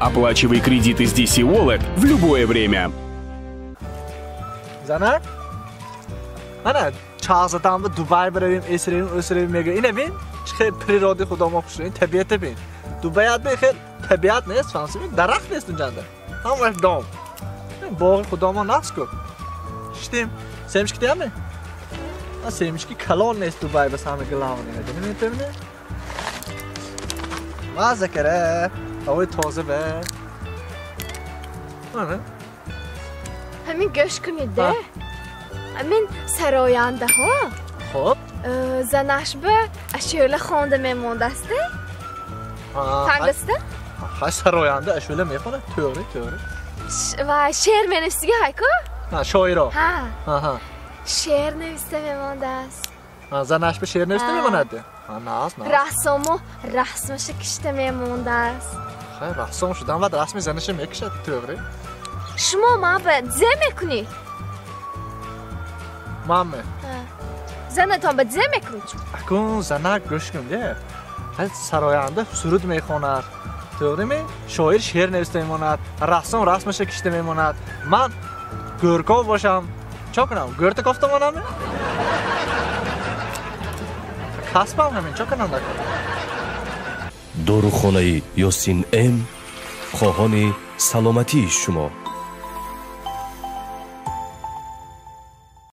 Оплачивай кредиты с DC Wallet в любое время. Занак? Ана, чаҳзадан ба Дубай биравем, эсиравем, ӯсиравем мега. Ина бин, чӣ хел природи худомо хушро, ин табиата бин. Дубаят бе хел табиат нест, фаҳмсӣ? Дарахт нест унҷанда. Ҳамаш дом. Боғи худомо нақс ку. Шитем, семечки диҳаме? Семечки калон нест Дубай ба самое главное. Медонӣ метавонӣ? Маза кара, ҳавои тоза ба. Ана. Ҳамин гӯш кунед, де? Ҳамин сарояндаҳо. Хоб. Занаш ба ашӯла хонда мемондаст, де? Фаҳмидастед? Ҳа, сароянда ашӯла мехонад, тӯғри, тӯғри. Ва шеър менависига ҳайко? Ҳа, шоиро. Ҳа. Ҳа. Шеър нависта мемондааст. Занаш ба шеър нависта мемонад? Ҳа, наз, наз. Рассому расмаша кишта мемондааст. Хай, рассом шудан баъд расми занаша мекишад, тӯғри. Шумо ман ба зе мекунед? Манме? Занатон ба зе мекунед? Акун занак гӯш кун, де. Сароянда суруд мехонад, тӯғриме? Шоир шеър нависта мемонад, рассом расмаша кишта мемонад. Ман гӯрков бошам, чо кунам? Гӯрта кофта монам? Касбам ҳамин, чо кунам дакор? Дорухонаи Ёсин М хоҳони саломатии шумо.